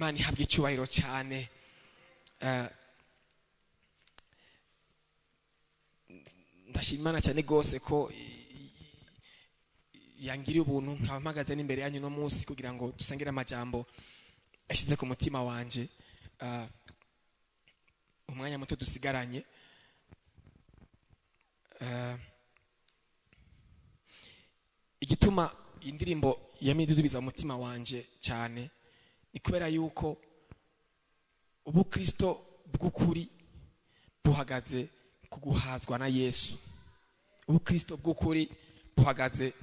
Imana ihabwa icyubahiro cyane. Ndashima Imana cyane rwose ko yangiriye ubuntu nkaba mpagaze n'imbere yanyu no munsi kugira ngo dusangire amajambo yashyize ku mutima wanje. Umwanya muto dusigaranye, igituma indirimbo yamidudubiza umutima wanje cyane ni kubera yuko ubukristo bw'ukuri buhagaze ku guhazwa na Yesu. Ubukristo bw'ukuri buhagaze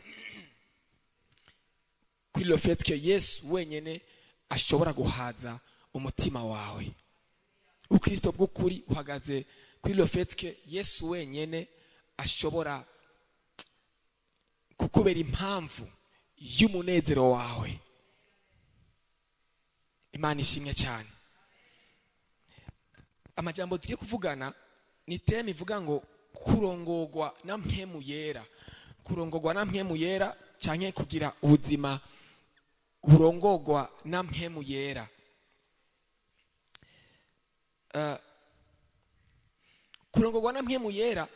kuri le fait que Yesu wenyene ashobora guhaza umutima wawe. Ubukristo bw'ukuri buhagaze kuri le fait que Yesu wenyene ashobora kukubera impamvu y'umunezero wawe. Imana ishimwe cyane. Amajambo tugiye kuvugana ni theme ivuga ngo kurongogwa na mpemu yera. Kurongogwa na mpemu yera canke kugira ubuzima burongogwa na mpemu yera. Kurongogwa na mpemu yera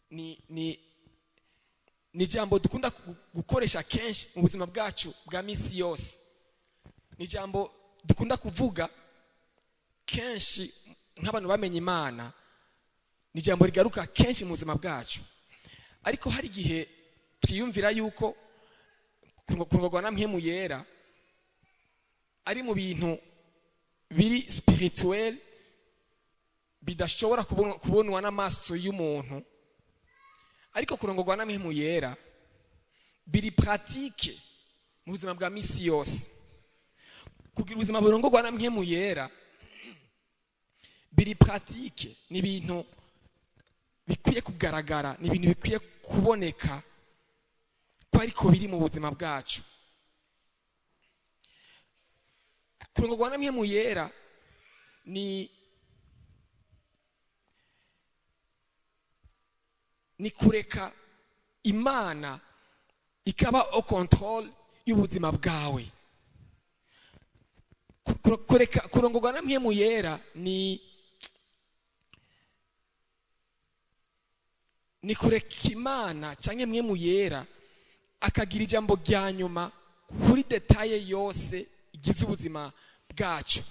ni jambo dukunda gukoresha kenshi mu buzima bwacu bwa misi yose. Ni jambo dukunda kuvuga kenshi nk'abantu bamenye Imana. Ni jambo rigaruka kenshi mu buzima bwacu. Ariko hari igihe twiyumvira yuko kurongorwa na mpemu yera ari mu bintu biri spirituel bidashobora kubonwa n'amaso y'umuntu. Ariko kurongorwa na mpemu yera biri pratique mu buzima bwa misi yose. Kugira ubuzima burongorwa na mpemu yera biri pratique, ni ibintu bikwiye kugaragara, ni ibintu bikwiye kuboneka ko ariko biri mu buzima bwacu. Kurongorwa na mpemu yera ni kureka Imana ikaba au contrôle y'ubuzima bwawe. Kureka kurongorwa na mpemu yera ni kureka Imana canke mpemu yera akagira ijambo rya nyuma kuri detaye yose igize ubuzima bwacu.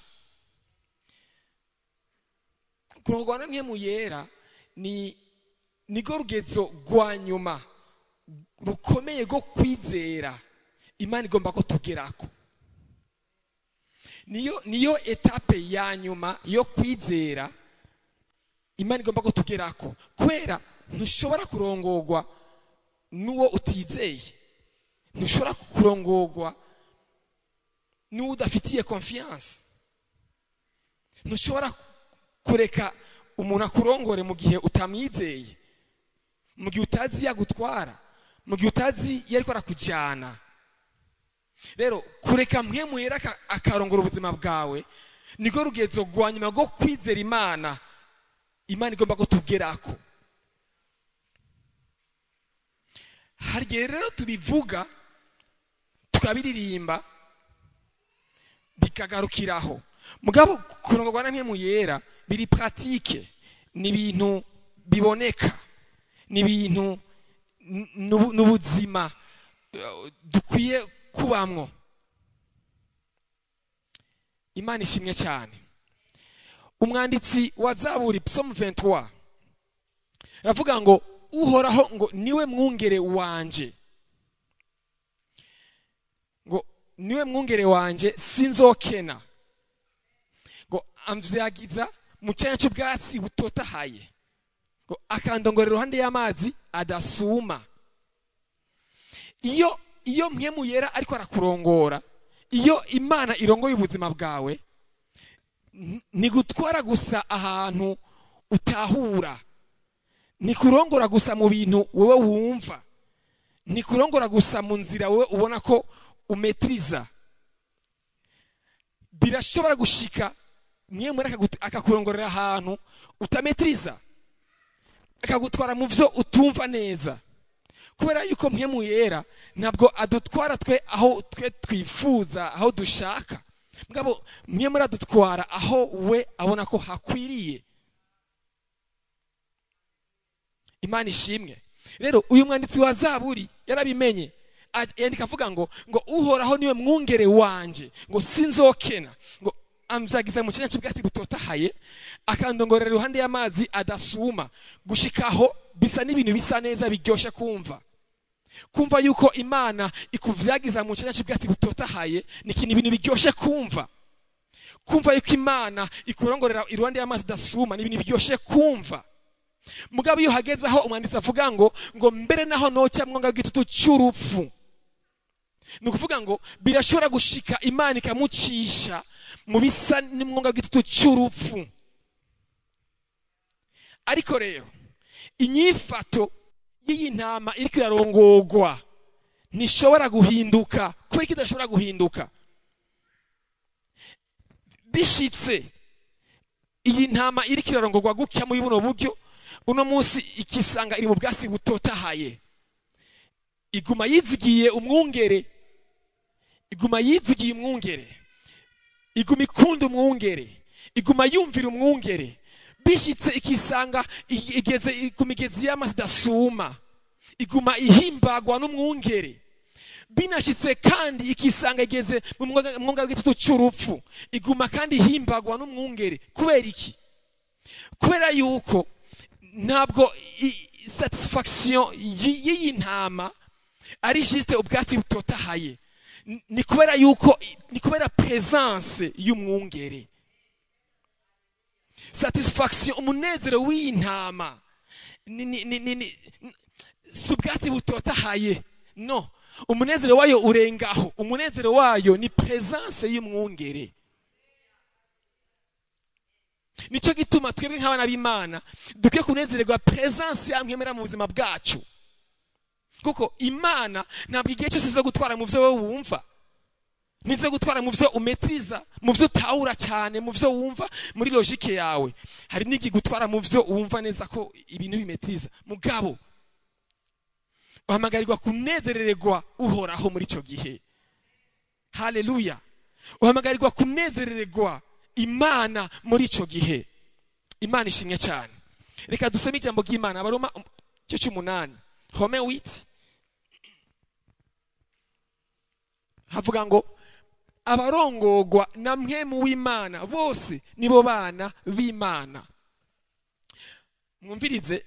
Kurongorwa na mpemu yera ni nigo rugezo rwa nyuma rukomeye rwo kwizera Imana igomba ko tugerako. Niyo etape ya nyuma yo kwizera Imana igomba ko tugerako, kubera ntushobora kurongorwa n'uwo utizeye, ntushobora kurongorwa n'uwo udafitiye confiance, ntushobora kureka umuntu akurongore mu gihe utamwizeye, mu gihe utazi yagutwara, mu gihe utazi yariko arakujyana. Rero kureka mpemu yera akarongora ubuzima bwawe niko rugezo rwa nyuma rwo kwizera Imana. Imana igomba ko tugerako. Hari igihe rero tubivuga tukabiririmba bikagarukiraho. Mugabo kurongorwa na mpemu yera biri pratique, ni ibintu biboneka, ni ibintu n'ubuzima dukwiye kubamwo. Imana ishimwe cyane. Umwanditsi wa Zaburi Psalm 23 aravuga ngo Uhoraho ngo niwe mwungere wanje, ngo niwe mwungere wanje sinzokena, ngo amvyagiza mu cyanya cy'ubwatsi butotahaye, ngo akandongorera iruhande y'amazi adasuma. Iyo mpemu yera ariko arakurongora, iyo Imana irongoye ubuzima bwawe, ni gutwara gusa ahantu utahura, ni kurongora gusa mu bintu wewe wumva, ni kurongora gusa mu nzira wewe ubona ko umetriza. Birashobora gushika mwe akakurongorera ahantu utametriza, akagutwara mu vyo utumva neza. Kubera yuko Mpwemu Yera ntabwo adutwara twe aho twe twifuza, aho dushaka. Mugabo Mpwemu aradutwara aho we abona ko hakwiriye. Imana ishimwe. Rero uyu mwanditsi wa Zaburi yarabimenye, yandika avuga ngo Uhoraho niwe mwungere wanje, ngo sinzokena, ngo amvyagiza mu kinya cy'ubwatsi butotahaye, akandongorera iruhande y'amazi adasuma. Gushikaho bisa n'ibintu bisa neza biryoshe kumva. Kumva yuko Imana ikuvyagiza mu kinya cy'ubwatsi butotahaye ni ikintu, ibintu biryoshe kumva. Kumva yuko Imana ikurongorera iruhande y'amazi adasuma ni ibintu biryoshe kumva. Mugabo iyo hageze aho umwanditsi avuga ngo mbere naho noca mwonga w'igitutu cy'urupfu, ni ukuvuga ngo birashobora gushika Imana ikamucisha mu bisa n'umwonga w'igitutu cy'urupfu. Ariko rero inyifato y'iyi ntama iriko irarongogwa ntishobora guhinduka. Kubera ko idashobora guhinduka, bishitse iyi ntama iriko irarongogwa gutya muri buno buryo, uno munsi ikisanga iri mu bwatsi butotahaye, iguma yizigiye umwungere, iguma yizigiye umwungere, iguma ikunda umwungere, iguma yumvira umwungere. Bishitse ikisanga igeze ku migezi y'amazi idasuma, iguma ihimbagwa n'umwungere. Binashitse kandi ikisanga igeze mu mwonga w'igitutu cy'urupfu, iguma kandi ihimbagwa n'umwungere. Kubera iki? Kubera yuko ntabwo satisfaction y'iyi ntama ari juste ubwatsi butotahaye, ni kubera yuko, ni kubera presence y'umwungere. Satisfaction, umunezero w'iyi ntama ni si ubwatsi butotahaye, no, umunezero wayo urengaho. Umunezero wayo ni presence y'umwungere. Nicyo gituma twebwe nk'abana b'Imana dukwiye kunezererwa presence ya Mpwemu mu buzima bwacu, kuko Imana ntabwo igihe cyose izo gutwara mu byo wowe wumva, nizo gutwara mu byo umetriza, mu byo utahura cyane, mu byo wumva muri logique yawe. Hari n'igi gutwara mu byo wumva neza ko ibintu bimetriza. Mugabo uhamagarirwa kunezerererwa Uhoraho muri icyo gihe. Haleluya! Uhamagarirwa kunezerererwa Imana muri icyo gihe. Imana ishimwe cyane. Reka dusome ijambo ry'Imana, Abaroma igice cy'umunani, Romains 8, havuga ngo abarongogwa na Mpwemu w'Imana bose nibo bana b'Imana. Mwumvirize,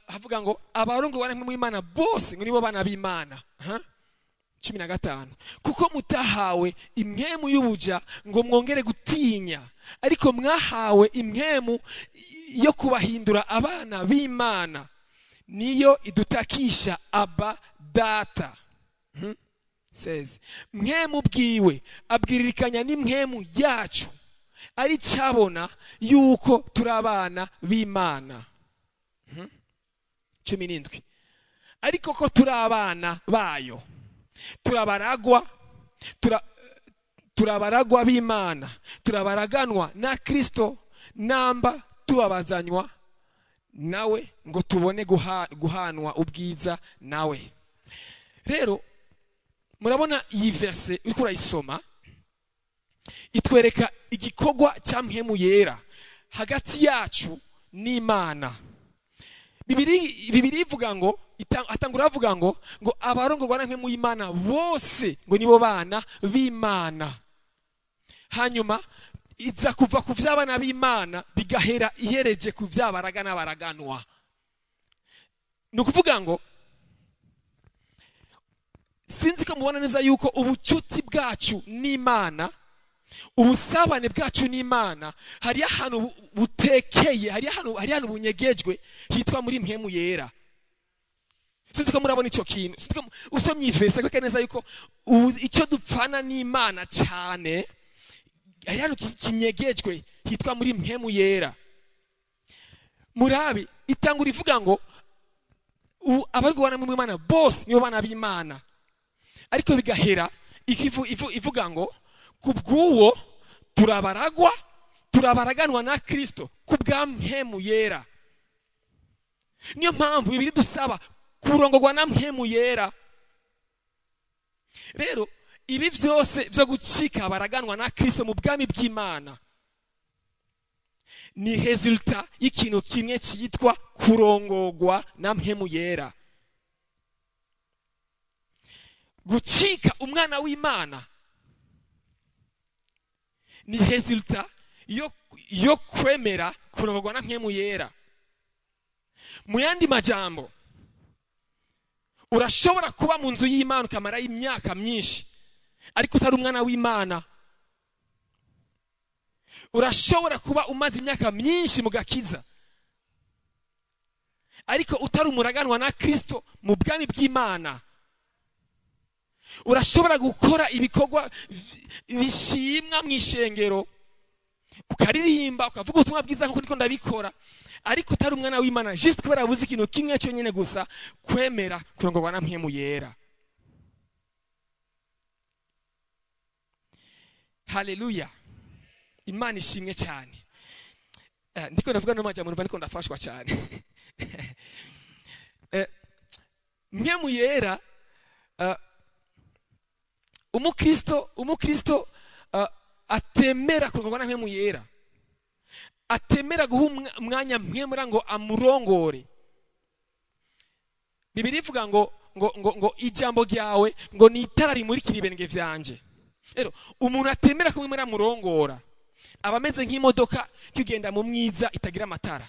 havuga ngo abarongogwa na Mpwemu w'Imana bose ngo nibo bana b'Imana. 15, kuko mutahawe impwemu y'ubuja ngo mwongere gutinya, ariko mwahawe impwemu yo kubahindura abana b'Imana, niyo idutakisha Aba Data. 16, Mpwemu bwiwe abwiririkanya n'impwemu yacu, ari cyabona yuko turi abana b'Imana. 17, ariko ko turi abana bayo, turabaragwa, turabaragwa b'Imana, turabaraganwa na Kristo, namba tubabazanywa nawe ngo tubone guhanwa ubwiza nawe. Rero murabona iyi verse uriko urayisoma itwereka igikorwa cya Mpwemu Yera hagati yacu n'Imana. Bibiri ivuga ngo, atangura avuga ngo abarongorwa na Mpwemu y'Imana bose ngo nibo bana b'Imana. Hanyuma iza kuva ku vy'abana b'Imana bigahera ihereje ku vy'abaraga n'abaraganwa. Ni ukuvuga ngo sinzi ko mubona neza yuko ubucuti bwacu n'Imana, ubusabane bwacu n'Imana, hari ahantu butekeye, hari ahantu bunyegejwe hitwa muri Mpwemu Yera. Sinzi ko murabona ico kintu. Sinzi ko usomye ivese ko neza yuko icyo dupfana n'Imana cyane hari ahantu kinyegejwe hitwa muri Mpwemu Yera. Murabi itangura ivuga ngo abarwana mu Imana bose nibo bana b'Imana, ariko bigahera ivuga ngo kubw'uwo turabaragwa, turabaraganwa na Kristo kubwa Mpwemu Yera. Niyo mpamvu Bibiri dusaba Kurongorwa na Mpwemu Yera. Rero ibi vyose vyo gucika baraganwa na Kristo mu bwami bw'Imana ni resulta y'ikintu kimwe cyitwa kurongorwa na Mpwemu Yera. Gucika umwana w'Imana ni resulta yo kwemera kurongorwa na Mpwemu Yera. Mu yandi majambo, urashobora kuba mu nzu y'Imana ukamara imyaka myinshi ariko utari umwana w'Imana. Urashobora kuba umaze imyaka myinshi mu gakiza ariko utari umuraganwa na Kristo mu bwami bw'Imana. Urashobora gukora ibikorwa bishimwa mu ishengero, ukaririmba, ukavuga ubutumwa bwiza nkuko niko ndabikora, ariko utari umwana w'Imana just kubera buzi ikintu kimwe cyonyine gusa, kwemera kurongorwa na Mpwemu Yera. Haleluya, Imana ishimwe cyane. Ndiko ndavuga no majambo numva ndiko ndafashwa cyane. Mpwemu Yera, umukristo atemera kurongorwa na Mpwemu Yera, atemera guha umwanya Mpwemu Yera ngo amurongore. Bibiliya ivuga ngo ngo ngo ngo ijambo ryawe ngo ni itara rimurikira ibirenge vyanje. Rero umuntu atemera ko Mpwemu Yera amurongora aba ameze nk'imodoka kugenda mu mwiza itagira amatara.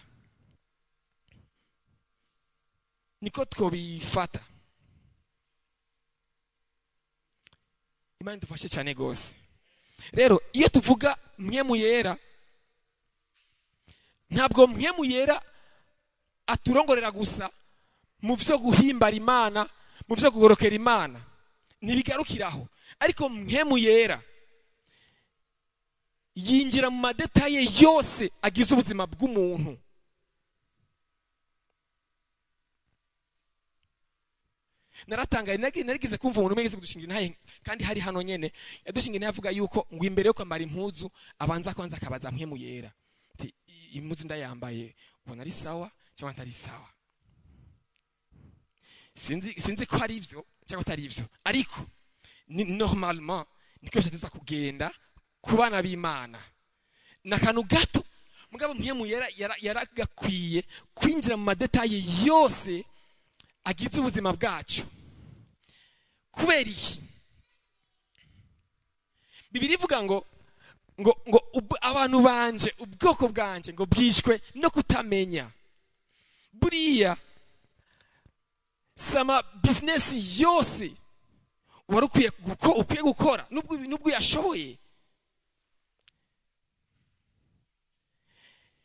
Niko twobifata. Imana idufashe cyane gose. Rero iyo tuvuga Mpwemu Yera, ntabwo Mpwemu Yera aturongorera gusa mu vyo guhimbara Imana, mu vyo kugorokera Imana, ntibigarukiraho. Ariko Mpwemu Yera yinjira mu madetaye yose agize ubuzima bw'umuntu. Naratangaye, narigeze kumva umuntu umwe yigeze kudushingira intahe, kandi hari hano nyene yadushingira intahe avuga yuko ngo imbere yo kwambara impuzu abanza kwanza akabaza Mpwemu Yera ati impuzu ndayambaye ubona ari sawa cyangwa atari sawa. Sinzi ko ari ivyo cyangwa atari ivyo, ariko ni normalement niko byateza kugenda ku bana b'Imana. N'akantu gato mugabo Mpwemu Yera yaragakwiye kwinjira mu madetaye yose agize ubuzima bwacu. Kubera iki? Bibiliya ivuga ngo ngo ngo abantu banje, ubwoko bwanje ngo bwishwe no kutamenya. Buriya sama business yose wari ukwiye gukora nubwo yashoboye,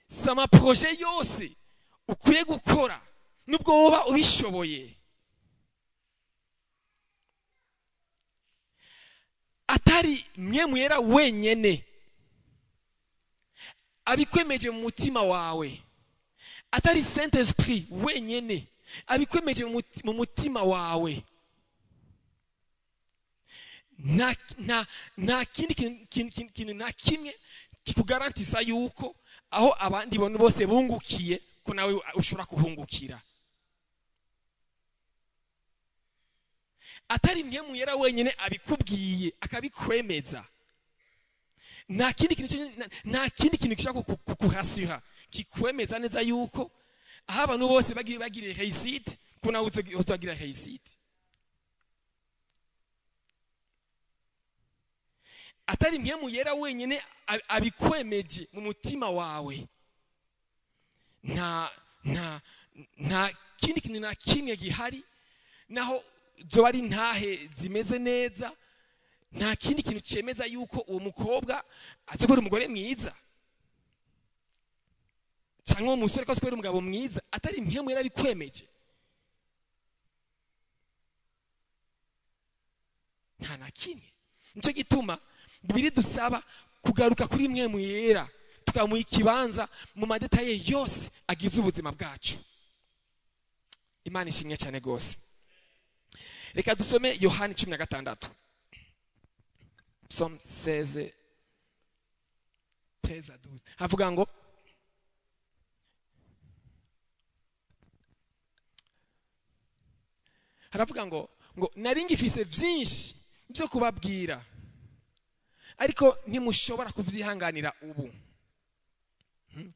sama projet yose ukwiye gukora nubwo woba ubishoboye, atari Mpwemu Yera wenyene abikwemeje mu mutima wawe, atari Saint Esprit wenyene abikwemeje mu mutima wawe, nta kindi kintu na kimwe kikugarantisa yuko aho abandi bantu bose bungukiye ko nawe ushobora kuhungukira. Atari Mpwemu Yera wenyene abikubwiye akabikwemeza, nta kindi kintu gishobora kukuhasira kikwemeza neza yuko aho abantu bose bagiriye réussite ko nawe uzogira réussite. Atari Mpwemu Yera wenyene abikwemeje mu mutima wawe, nta kindi kintu na kimwe gihari, naho zoba ari ntahe zimeze neza, nta kindi kintu cyemeza yuko uwo mukobwa azokora umugore mwiza cyangwa uwo musore ko azokora umugabo mwiza, atari Mpwemu Yera abikwemeje. Nta na kimwe. Nico gituma Bibiliya dusaba kugaruka kuri Mpwemu Yera, tukamuha ikibanza mu madetaye yose agize ubuzima bwacu. Imana ishimwe cyane gose. Reka dusome Yohani 16. Psalm 16 13 à 12. Havuga ngo Haravuga ngo nari ngifise vyinshi byo kubabwira, ariko ntimushobora kuvyihanganira ubu.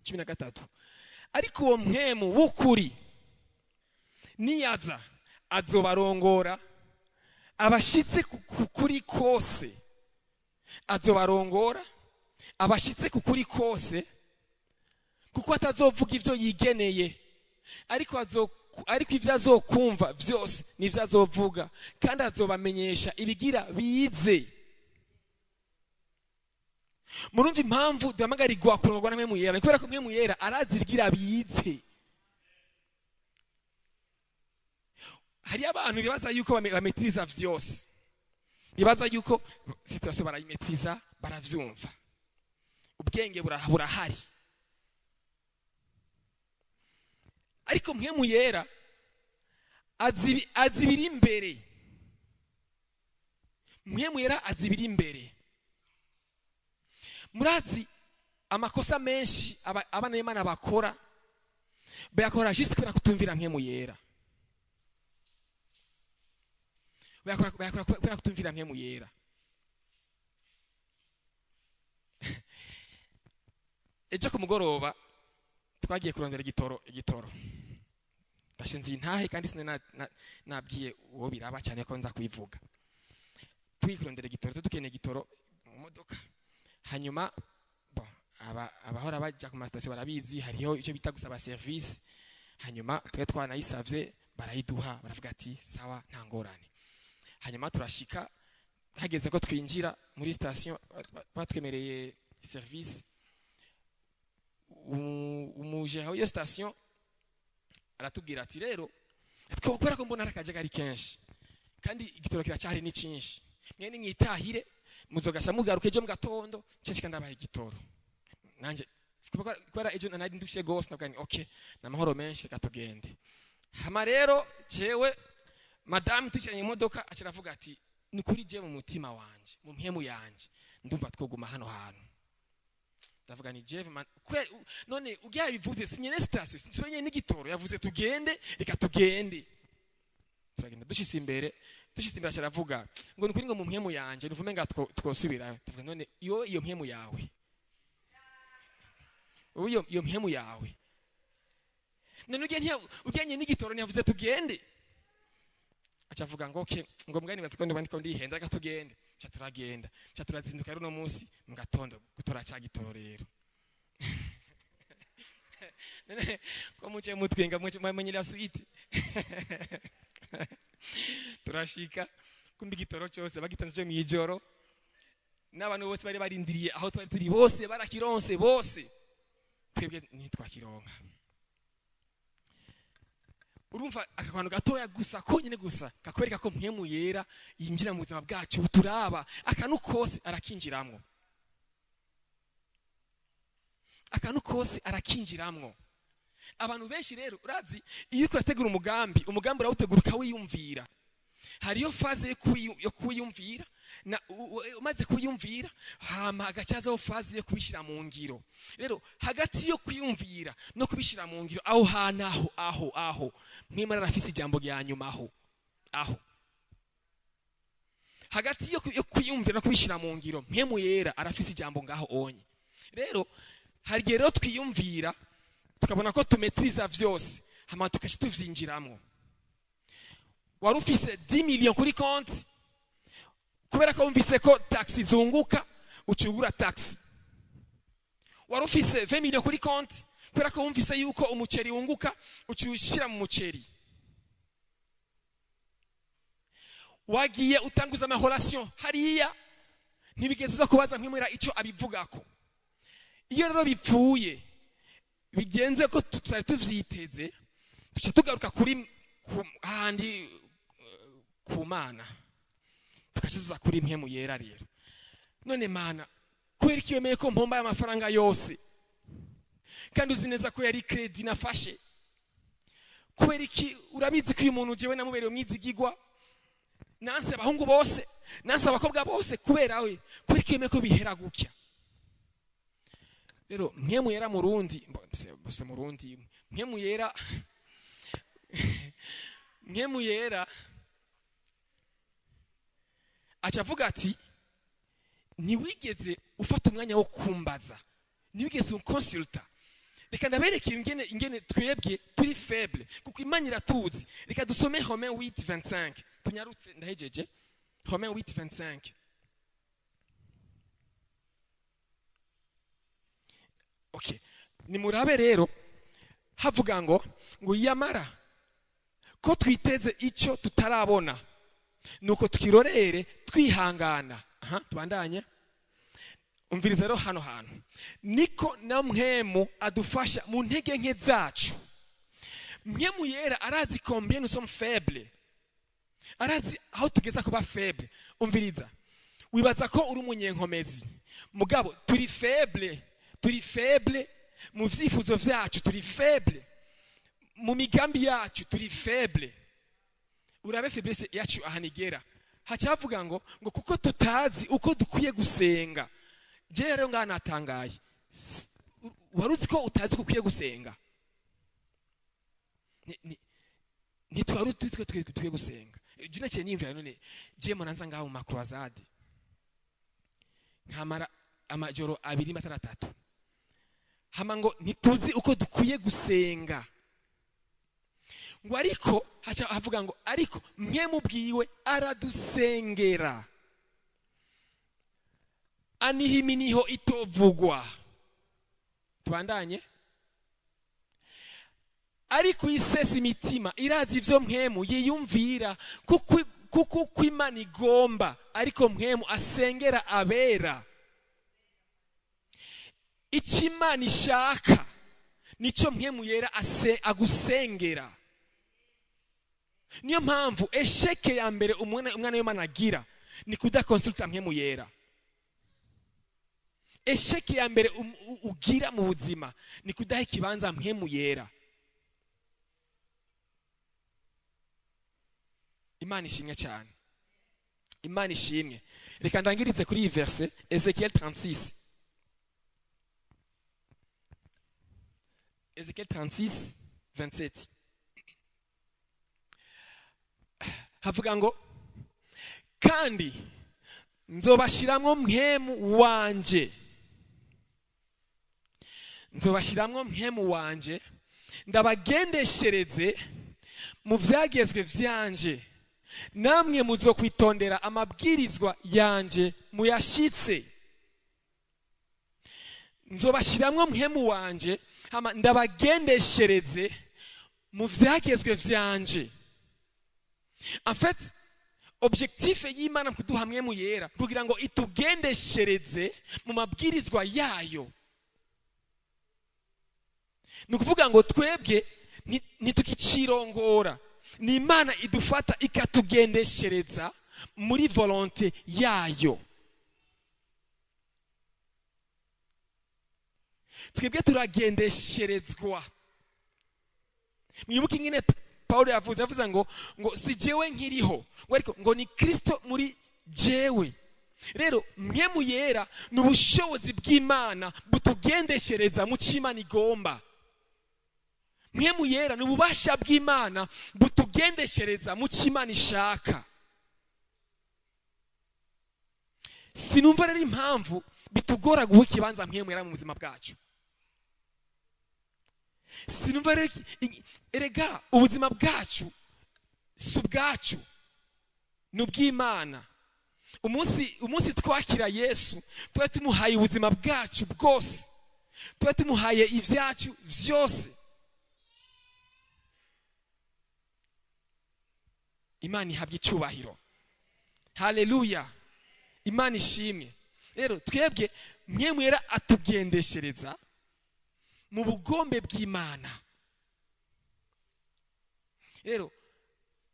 13. Ariko uwo mpwemu w'ukuri niyaza azobarongora abashitse ku kuri kose, azobarongora abashitse ku kuri kose, kuko atazovuga ivyo yigeneye, ariko ivyo azokumva vyose nivyo azovuga, kandi azobamenyesha ibigira bize. Murumva impamvu duhamagarirwa kurongorwa na Mpwemu Yera? Ni kubera ko Mpwemu Yera arazi ibigira bize. Hari abantu bibaza yuko bametiriza vyose, bibaza yuko situation barayimetiriza, baravyumva, ubwenge burahari, ariko Mpwemu Yera azibiri imbere. Mpwemu Yera azibiri imbere. Murazi amakosa menshi abana b'Imana bakora, bayakora juste kubera kutumvira Mpwemu Yera. Bayakora kubera kutumvira Mpwemu Yera. Ejo ku mugoroba twagiye kurondera igitoro. Ndashinze intahe kandi sine nabwiye uwo biraba cyane ko nza kubivuga. Tugiye kurondera igitoro, dukeneye igitoro mu modoka. Hanyuma bon, abahora bajya ku masitasiyo barabizi, hariho icyo bita gusaba service. Hanyuma twe twanayisavye barayiduha, baravuga ati sawa nta ngorane. Hanyuma turashika, hageze ko twinjira muri station batwemereye service, umuje aho iyo station aratubwira ati rero kubera ko mbona akajagari kenshi kandi igitoro kiracyari ni cinshi, mwene mwitahire muzogasha mugaruke ejo mu gatondo censhi kandi abaye igitoro. Nanje kubera ejo nari ndushe gose navuga nti okay, namahoro menshi reka tugende. Hama rero jewe madame twicaranye imodoka acaravuga ati ni kuri je mu mutima wanje, mu mpemu yanje ndumva twoguma hano hantu. Ndavuga ni Jeff man, none ugiye bivuze sinyene station sinye n'igitoro yavuze tugende, reka tugende. Turagenda dushitse imbere acaravuga ngo ni kuri ngo mu mpemu yanje nuvume nga twosubirayo. Ndavuga none iyo mpemu yawe, iyo mpemu yawe none ugiye n'igitoro ntiyavuze tugende. Acavuga ngo okay, ngo mbwa nibaza ko ndiko ndihenda reka tugende. Cha turagenda, cha turazinduka runo munsi mu gatondo gutora ca gitoro rero. None ko muce mutwenga mumenyera suite. Turashika kumbi gitoro cyose bagitanze cyo mwijoro, n'abantu bose bari barindiriye aho twari turi bose barakironse bose, twebwe ntitwakironka. Urumva akantu gatoya gusa konyine gusa kakwereka ko Mpwemu Yera yinjira mu buzima bwacu, turaba akantu kose arakinjiramwo, akantu kose arakinjiramwo. Abantu benshi rero urazi iyo uriko urategura umugambi urawutegura ukawiyumvira. Hariyo phase yo kuwiyumvira, na umaze kuyumvira hama agacazaho phase yo kubishira mu ngiro. Rero hagati yo kuyumvira no kubishira mu ngiro, aho hana aho Mpwemu arafise ijambo rya nyuma aho hagati yo kuyumvira no kubishira mu ngiro, Mpwemu Yera arafise ijambo ngaho onye. Rero hari gihe rero twiyumvira tukabona ko tumetriza vyose, hama tukaca tuvyinjiramwo. Wari ufise 10 millions kuri konti, kubera ko wumvise ko taxi zunguka ucugura taxi. Wari ufise 20 millions kuri konti, kubera ko wumvise yuko umuceri wunguka ucushira mu muceri. Wagiye utanguza ama relation hariya, ntibigeze uza kubaza Mpwemu ico abivugako. Iyo rero bipfuye bigenze ko tutari tuvyiteze, duca tugaruka kuri handi ku Mana, tukacizuza kuri Mpwemu Yera. Rero none Mana, kubera iki wemeye ko mpomba y'amafaranga yose kandi uzi neza ko yari credit nafashe? Kubera iki urabizi ko uyu muntu jewe namubereye umwizigigwa, nanse abahungu bose, nanse abakobwa bose, kubera we, kubera iki wemeye ko bihera gutya? Rero Mpwemu Yera murundi, bose murundi, Mpwemu Yera Mpwemu Yera Aca avuga ati ntiwigeze ufata umwanya wo kumbaza, ntiwigeze unkonsulta. Reka ndabereke ingene twebwe turi faible, kuko Imana iratuzi. Reka dusome Romains 8:25, tunyarutse ndahejeje. Romains 8:25. Okay, nimurabe rero havuga ngo yamara ko twiteze icyo tutarabona, nuko twirorere twihangana. Aha tubandanye. Umviriza rero hano hantu, niko na Mpwemu adufasha mu ntege nke zacu. Mpwemu Yera arazi combien nous sommes faibles, arazi aho tugeza kuba faible. Umviriza, wibaza ko uri umunyenkomezi, mugabo turi faible, turi faible mu vyifuzo vyacu, turi faible mu migambi yacu, turi faible. Urabe faiblesse yacu ahanigera. Hacavuga ngo kuko tutazi uko dukwiye gusenga. Je rero nganatangaye, waruzi ko utazi ko ukwiye gusenga? Ntitwari tuzi ko dukwiye gusenga. Je naciye niyumvira none je munanza ngaho mu macroisade nkamara amajoro 2 3 hama ngo ntituzi uko dukwiye gusenga. Ngo ariko haca havuga ngo ariko mwe mubwiwe aradusengera, anihiminiho itovugwa. Tubandanye. Ariko isesa imitima irazi ivyo Mpwemu yiyumvira, kuko kw'Imana igomba, ariko Mpwemu asengera abera. Icyo Imana ishaka nico Mpwemu Yera agusengera. Niyo mpamvu esheke ya mbere umwana w'Imana agira ni kudakonsulta Mpwemu Yera. Esheke ya mbere ugira mu buzima ni kudaha ikibanza Mpwemu Yera. Imana ishimwe cyane, Imana ishimwe. Reka ndangirize kuri iyi verse, Ezekiel 36. Ezekiel 36 27. Havuga ngo kandi nzobashiramwo Mpwemu wanje, nzobashiramwo Mpwemu wanje, ndabagendeshereze mu vyagezwe vyanje, namwe muzokwitondera amabwirizwa yanje muyashitse. Nzobashiramwo Mpwemu wanje hama ndabagendeshereze mu vyagezwe vyanje. En fait, objectif y'Imana kuduha Mpwemu Yera kugira ngo itugendeshereze mu mabwirizwa yayo. Ni ukuvuga ngo twebwe ntitukicirongora, ni Imana idufata ikatugendeshereza muri volonté yayo. Twebwe turagendesherezwa. Mwibuke ingene Paulo yavuze ngo si jewe nkiriho, ngo ariko ngo ni Kristo muri jewe. Rero Mpwemu Yera ni ubushobozi bw'Imana butugendeshereza mu c'Imana igomba. Mpwemu Yera ni ububasha bw'Imana butugendeshereza mu c'Imana ishaka. Sinumva rero impamvu bitugora guha ikibanza Mpwemu Yera mu buzima bwacu. Sinumva rero, erega ubuzima bwacu si ubwacu, ni ubw'Imana. Umunsi twakira Yesu tuba tumuhaye ubuzima bwacu bwose, tuba tumuhaye ivyacu vyose. Imana ihabwa icyubahiro. Haleluya, Imana ishimwe. Rero twebwe Mpwemu Yera atugendeshereza mu bugombe bw'Imana. Rero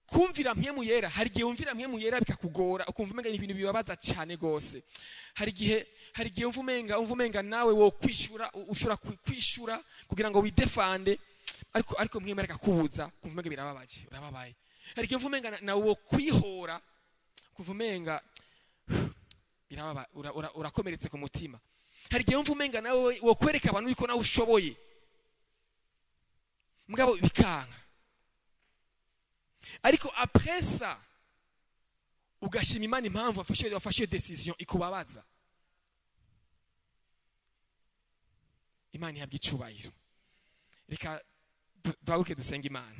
kumvira Mpwemu Yera, hari igihe wumvira Mpwemu Yera bikakugora, ukumva umenga ni ibintu bibabaza cyane gose. Hari igihe wumva umenga nawe wo kwishura, ushobora kwishura kugira ngo widefande, ariko Mpwemu Yera akakubuza, kumva umenga birababaje, urababaye. Hari igihe wumva umenga nawe wo kwihora, kumva umenga birababa, urakomeretse ku mutima. Hari igihe wumva umenga nawe wo kwereka abantu yuko nawe ushoboye, mugabo bikanka. Ariko après ça Ugashima Imana impamvu wafashe iyo decision ikubabaza. Imana ihabwa icubahiro. Reka duhaguruke dusenge Imana.